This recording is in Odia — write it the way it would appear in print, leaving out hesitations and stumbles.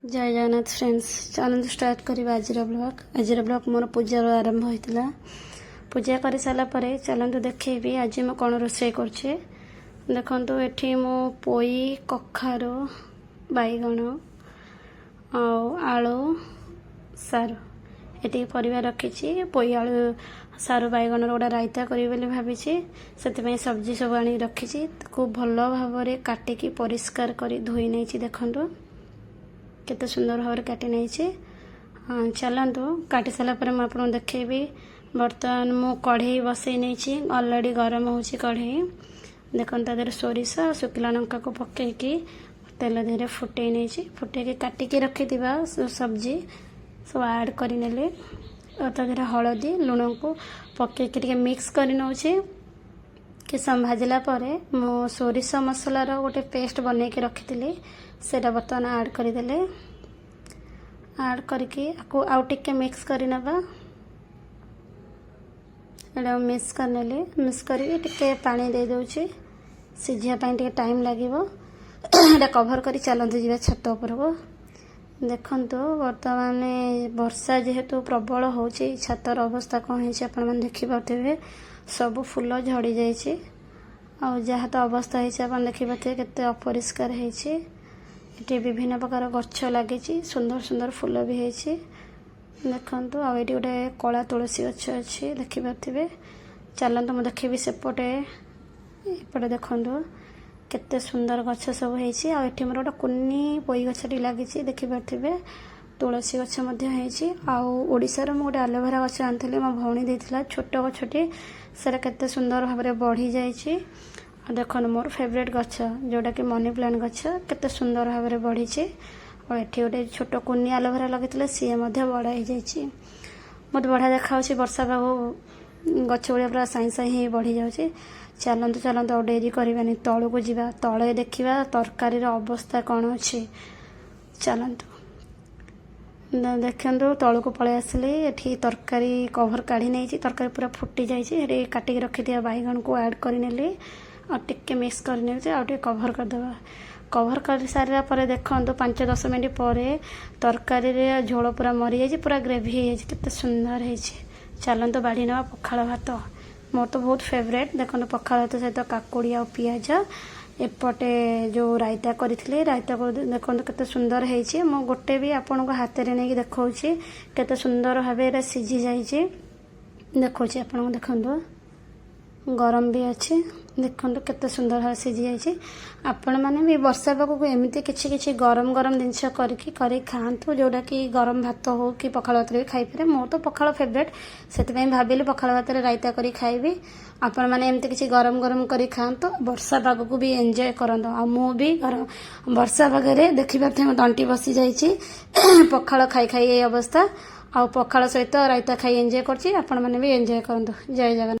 ଜୟ ଜଗନ୍ନାଥ ଫ୍ରେଣ୍ଡସ୍, ଚାଲନ୍ତୁ ଷ୍ଟାର୍ଟ କରିବା ଆଜିର ବ୍ଲଗ୍। ଆଜିର ବ୍ଲଗ୍ ମୋର ପୂଜାରୁ ଆରମ୍ଭ ହୋଇଥିଲା। ପୂଜା କରିସାରିଲା ପରେ ଚାଲନ୍ତୁ ଦେଖେଇବି ଆଜି ମୁଁ କ'ଣ ରୋଷେଇ କରୁଛି। ଦେଖନ୍ତୁ, ଏଠି ମୁଁ ପୋଇ, କଖାରୁ, ବାଇଗଣ ଆଉ ଆଳୁ, ସାରୁ ଏତିକି ପରିବା ରଖିଛି। ପୋଇ, ଆଳୁ, ସାରୁ, ବାଇଗଣର ଗୋଟେ ରାଇତା କରିବି ବୋଲି ଭାବିଛି। ସେଥିପାଇଁ ସବଜି ସବୁ ଆଣିକି ରଖିଛି। ତାକୁ ଭଲ ଭାବରେ କାଟିକି ପରିଷ୍କାର କରି ଧୋଇ ନେଇଛି। ଦେଖନ୍ତୁ, କେତେ ସୁନ୍ଦର ଭାବରେ କାଟି ନେଇଛି। ଚାଲନ୍ତୁ, କାଟି ସାରିଲା ପରେ ମୁଁ ଆପଣଙ୍କୁ ଦେଖେଇବି। ବର୍ତ୍ତମାନ ମୁଁ କଢ଼େଇ ବସେଇ ନେଇଛି। ଅଲରେଡ଼ି ଗରମ ହେଉଛି କଢ଼େଇ। ଦେଖନ୍ତୁ, ତା ଦେହରେ ସୋରିଷ ଆଉ ଶୁଖିଲା ଲଙ୍କାକୁ ପକେଇକି ତେଲ ଦେହରେ ଫୁଟେଇ ନେଇଛି। ଫୁଟେଇକି କାଟିକି ରଖିଥିବା ସବଜି ସବୁ ଆଡ଼୍ କରିନେଲି ଆଉ ତା ଦେହରେ ହଳଦୀ, ଲୁଣକୁ ପକେଇକି ଟିକେ ମିକ୍ସ କରି ନେଉଛି। କିଛି ସମୟ ଭାଜିଲା ପରେ ମୁଁ ସୋରିଷ ମସଲାର ଗୋଟେ ପେଷ୍ଟ ବନେଇକି ରଖିଥିଲି, ସେଇଟା ବର୍ତ୍ତମାନ ଆଡ଼୍ କରିଦେଲି। ଆଡ଼୍ କରିକି ଆକୁ ଆଉ ଟିକେ ମିକ୍ସ କରିନେବା। ଏଇଟା ମିକ୍ସ କରିନେଲି। ମିକ୍ସ କରିକି ଟିକେ ପାଣି ଦେଇଦେଉଛି। ସିଝିବା ପାଇଁ ଟିକେ ଟାଇମ୍ ଲାଗିବ। ଏଇଟା କଭର୍ କରି ଚାଲନ୍ତୁ ଯିବା ଛାତ ଉପରକୁ। ଦେଖନ୍ତୁ, ବର୍ତ୍ତମାନ ବର୍ଷା ଯେହେତୁ ପ୍ରବଳ ହେଉଛି, ଛାତର ଅବସ୍ଥା କ'ଣ ହେଇଛି ଆପଣମାନେ ଦେଖିପାରୁଥିବେ। ସବୁ ଫୁଲ ଝଡ଼ି ଯାଇଛି ଆଉ ଯାହା ତ ଅବସ୍ଥା ହେଇଛି, ଆପଣ ଦେଖିପାରୁଥିବେ କେତେ ଅପରିଷ୍କାର ହେଇଛି। ଏଠି ବିଭିନ୍ନ ପ୍ରକାର ଗଛ ଲାଗିଛି, ସୁନ୍ଦର ସୁନ୍ଦର ଫୁଲ ବି ହେଇଛି। ଦେଖନ୍ତୁ, ଆଉ ଏଇଠି ଗୋଟେ କଳା ତୁଳସୀ ଗଛ ଅଛି, ଦେଖିପାରୁଥିବେ। ଚାଲନ୍ତୁ, ମୁଁ ଦେଖିବି ସେପଟେ। ଏପଟେ ଦେଖନ୍ତୁ, କେତେ ସୁନ୍ଦର ଗଛ ସବୁ ହେଇଛି। ଆଉ ଏଠି ମୋର ଗୋଟେ କୁନି ପୋଇ ଗଛଟି ଲାଗିଛି, ଦେଖିପାରୁଥିବେ। ତୁଳସୀ ଗଛ ମଧ୍ୟ ହେଇଛି। ଆଉ ଓଡ଼ିଶାର ମୁଁ ଗୋଟେ ଆଲୋଭେରା ଗଛ ଆଣିଥିଲି, ମୋ ଭଉଣୀ ଦେଇଥିଲା, ଛୋଟ ଗଛଟି। ସେଟା କେତେ ସୁନ୍ଦର ଭାବରେ ବଢ଼ି ଯାଇଛି। ଆଉ ଦେଖନ୍ତୁ, ମୋର ଫେଭରେଟ୍ ଗଛ ଯେଉଁଟାକି ମନି ପ୍ଲାଣ୍ଟ ଗଛ, କେତେ ସୁନ୍ଦର ଭାବରେ ବଢ଼ିଛି। ଆଉ ଏଠି ଗୋଟେ ଛୋଟ କୁନି ଆଲୋଭେରା ଲଗେଇଥିଲେ, ସିଏ ମଧ୍ୟ ବଡ଼ ହେଇଯାଇଛି। ବହୁତ ବଢ଼ିଆ ଦେଖାଯାଉଛି। ବର୍ଷା ପାଗ ଗଛ ଗୁଡ଼ିକ ପୁରା ସାଇଁ ସାଇଁ ହେଇ ବଢ଼ିଯାଉଛି। ଚାଲନ୍ତୁ, ଚାଲନ୍ତୁ, ଆଉ ଡେରି କରିବାନି, ତଳକୁ ଯିବା। ତଳେ ଦେଖିବା ତରକାରୀର ଅବସ୍ଥା କ'ଣ ଅଛି। ଚାଲନ୍ତୁ। ଦେଖନ୍ତୁ, ତଳକୁ ପଳେଇ ଆସିଲି। ଏଠି ତରକାରୀ କଭର କାଢ଼ି ନେଇଛି। ତରକାରୀ ପୁରା ଫୁଟି ଯାଇଛି। ସେଠି କାଟିକି ରଖିଥିବା ବାଇଗଣକୁ ଆଡ଼୍ କରିନେଲି ଆଉ ଟିକେ ମିକ୍ସ କରିନେଉଛି ଆଉ ଟିକେ କଭର କରିଦେବା। କଭର କରିସାରିଲା ପରେ ଦେଖନ୍ତୁ, 5-10 ମିନିଟ୍ ପରେ ତରକାରୀରେ ଝୋଳ ପୁରା ମରିଯାଇଛି, ପୁରା ଗ୍ରେଭି ହେଇଯାଇଛି। କେତେ ସୁନ୍ଦର ହେଇଛି। ଚାଲନ୍ତୁ ବାଢ଼ି ନେବା ପଖାଳ ଭାତ। ମୋର ତ ବହୁତ ଫେଭରେଟ୍। ଦେଖନ୍ତୁ, ପଖାଳ ଭାତ ସହିତ କାକୁଡ଼ି ଆଉ ପିଆଜ। ଏପଟେ ଯେଉଁ ରାଇତା କରିଥିଲି, ରାଇତା ଦେଖନ୍ତୁ କେତେ ସୁନ୍ଦର ହେଇଛି। ମୁଁ ଗୋଟେ ବି ଆପଣଙ୍କୁ ହାତରେ ନେଇକି ଦେଖାଉଛି, କେତେ ସୁନ୍ଦର ଭାବେ ଏଇଟା ସିଝି ଯାଇଛି। ଦେଖାଉଛି ଆପଣଙ୍କୁ, ଦେଖନ୍ତୁ, ଗରମ ବି ଅଛି। ଦେଖନ୍ତୁ, କେତେ ସୁନ୍ଦର ଭାବେ ସିଝି ଯାଇଛି। ଆପଣମାନେ ବି ବର୍ଷା ପାଗକୁ ଏମିତି କିଛି କିଛି ଗରମ ଗରମ ଜିନିଷ କରିକି ଖାଆନ୍ତୁ, ଯେଉଁଟାକି ଗରମ ଭାତ ହଉ କି ପଖାଳ ଭାତରେ ବି ଖାଇପାରିବେ। ମୋର ତ ପଖାଳ ଫେଭରେଟ୍, ସେଥିପାଇଁ ଭାବିଲି ପଖାଳ ଭାତରେ ରାଇତା କରି ଖାଇବି। ଆପଣମାନେ ଏମିତି କିଛି ଗରମ ଗରମ କରି ଖାଆନ୍ତୁ, ବର୍ଷା ପାଗକୁ ବି ଏନ୍ଜୟ କରନ୍ତୁ। ଆଉ ମୁଁ ବି ଗରମ ବର୍ଷା ପାଗରେ, ଦେଖିପାରୁଥିବେ, ମୋ ତଣ୍ଟି ବସିଯାଇଛି। ପଖାଳ ଖାଇ ଖାଇ ଏଇ ଅବସ୍ଥା। ଆଉ ପଖାଳ ସହିତ ରାଇତା ଖାଇ ଏନ୍ଜୟ କରୁଛି। ଆପଣମାନେ ବି ଏନ୍ଜୟ କରନ୍ତୁ। ଜୟ ଜଗନ୍ନାଥ।